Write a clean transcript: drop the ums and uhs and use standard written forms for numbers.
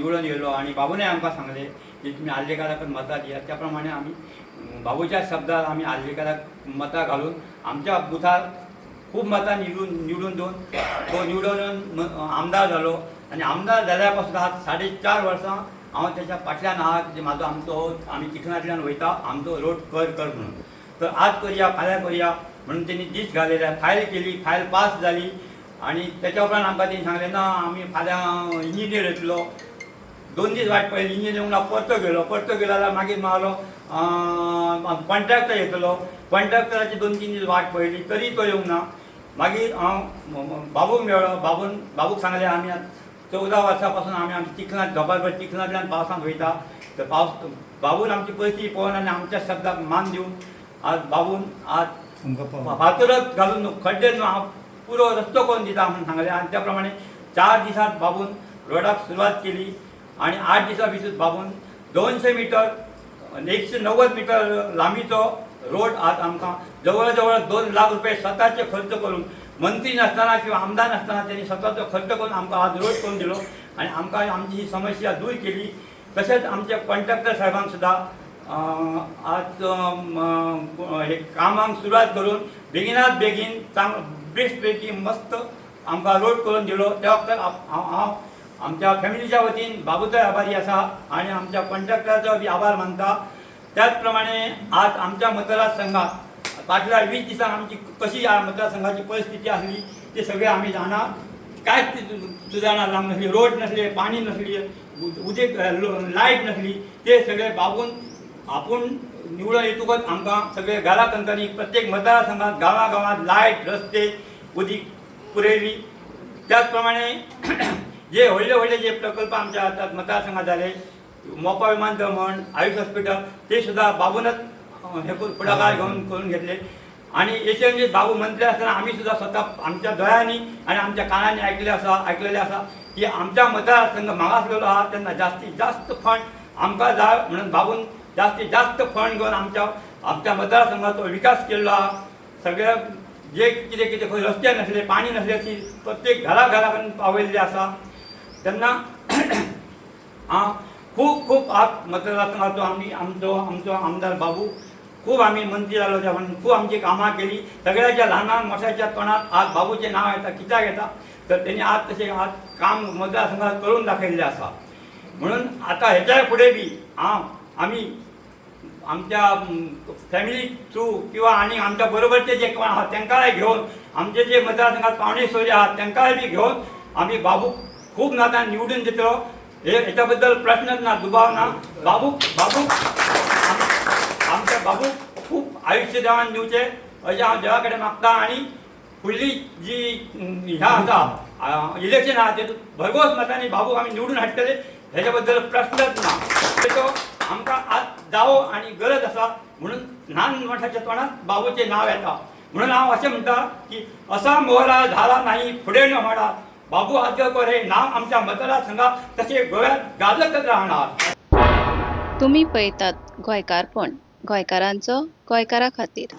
निवडून येयलो आनी बाबूनय आमकां सांगलें की तुमी आर्लेकाराकच मतां दियात. त्या प्रमाणे आमी बाबूच्या शब्दार आमी आर्लेकाराक मतां घालून आमच्या बुथार खूब मतां निवडून निवडून दिवन तो निवडून येवन आमदार जालो. आनी आमदार जाल्या पासून आज 4.5 वर्सां हांव तेच्या फाटल्यान आहा की म्हाजो आमचो आमी चिखलांतल्यान वयता, आमचो रोड कर कर म्हणून. तर आज करया फाल्यां करया म्हणून तेणी दीस घालेले. फायल केली, फायल पास जाली आनी तेच्या उपरांत आमकां तेणी सांगलें ना आमी फाल्यां इंजिनियर येतलो. 2 दीस वाट पळयली, इंजिनियर येवंक ना, परतो गेलो. परतो गेलो जाल्यार मागीर मागलो कॉन्ट्रॅक्टर येतलो. कॉन्ट्रॅक्टराची 2-3 दीस वाट पळयली तरी तो येवंक ना. मागीर हांव बाबूक मेळ्ळो. बाबूक सांगलें आमी 14 वर्सां पासून आमी आमच्या चिखलांत धोपार चिखलांतल्यान पावसांत वयता. तर पावस बाबून आमची परिस्थिती पळोवन आनी आमच्या शब्दाक मान दिवन आज बाबून आज फातरच घालून खड्डे न्हू हांव पुरो रस्तो करून दिता म्हणून सांगलें. आनी त्या प्रमाणे 4 दिसांत बाबून रोडाक सुरवात केली आनी 8 दिसां भितर बाबून 200 मिटर 190 मिटर लांबीचो रोड आज आमकां जवळ जवळ 2 लाख रुपये स्वताचे खर्च करून, मंत्री नासतना किंवा आमदार नासतना त्यांनी स्वताचो खर्च करून आमकां आज रोड करून दिलो आनी आमकां आमची ही समस्या दूर केली. तशेंच आमच्या कॉन्ट्रॅक्टर साहेबांक सुद्दां आज हे कामांक सुरवात करून बेगिनात बेगीन चांग बेस्ट पैकी मस्त आमकां रोड करून दिलो. त्या वखदार हांव आमच्या फॅमिलीच्या वतीन बाबूचोय आभारी आसा आनी आमच्या कॉन्ट्रॅक्टराचो बी आभार मानता. त्याच प्रमाणे आज आमच्या मतदारसंघात फाटल्या 20 दिसांक आमची कशी ह्या मतदारसंघाची परिस्थिती आसली ते सगळे आमी जाणा. कांयच सुदारणा जावंक नासली, रोड नासले, पाणी नासली, उदीक लायट नासली. ते सगळे बाबून आपूण निवडून येतकच आमकां सगळे घरा कणकणी प्रत्येक मतदारसंघात गांवागांवांत लायट, रस्ते, उदीक पुरयली. त्याच प्रमाणे जे व्हडले व्हडले जे प्रकल्प आमच्या आतां मतदारसंघात जाले, मोपा विमानतळ म्हण, आयुष हॉस्पिटल, ते सुद्दां बाबूनच हे करून पुढाकार घेवन करून घेतले. आनी एशियन बाबू मंत्री आसतना आमी सुद्दां स्वता आमच्या दोळ्यांनी आनी आमच्या कानांनी ऐकलेलें आसा की आमच्या मतदारसंघ मागासलेलो आहा तेन्ना जास्तीत जास्त फंड आमकां जाय म्हणून बाबून जास्तीत जास्त फंड घेवन आमच्या आमच्या मतदारसंघाचो विकास केल्लो आहा. सगळे जे कितें कितें खंय रस्ते नासले, पाणी नासले, ती प्रत्येक घरा घरा कडेन पावयल्ली आसा. तेन्ना हांव खूब खूब आज मतदारसंघाचो आमी आमचो आमचो आमदार बाबू खूब आमी मंत्री जालो त्या म्हणून खूब आमची कामां केली. सगळ्याच्या ल्हाना मोठ्याच्या तोंडात आज बाबूचें नांव येता. कित्याक येता तर तेणी आज तशें आज काम मतदारसंघात करून दाखयल्लें आसा. म्हणून आतां हेच्या फुडें बी हांव आमी आमच्या फॅमिली थ्रू किंवा आनी आमच्या बरोबरचे जे कोण आहा तांकांय घेवन, आमचे जे मतदारसंघात पावणे सोयरे आहात तांकांय बी घेवन आमी बाबूक खूब नातान निवडून दितलो हे हेच्या बद्दल प्रश्नच ना, दुबाव ना. बाबूक बाबूक आमच्या बाबूक खूब आयुश्य देवान दिवचें अशें हांव देवा कडेन मागता. आनी फुडली जी ह्या आसा इलेक्शन आहा तेतूंत भरघोस मतांनी बाबूक आमी निवडून हाडटले हेच्या बद्दल प्रश्नच ना. तो आमकां आज जावो आनी गरज आसा म्हणून ल्हान मोठ्याच्या तोंडात बाबूचें नांव येता. म्हणून हांव अशें म्हणटा की असा मोहरा झाला नाही फुडें न म्हणा, बाबू आजगांवकर हे नाव आमच्या मतदारसंघात तशें गोव्यात गाजतच राहणार. तुमी पळयतात गोंयकारपण, गोंयकारांचो गोंयकारा खातीर.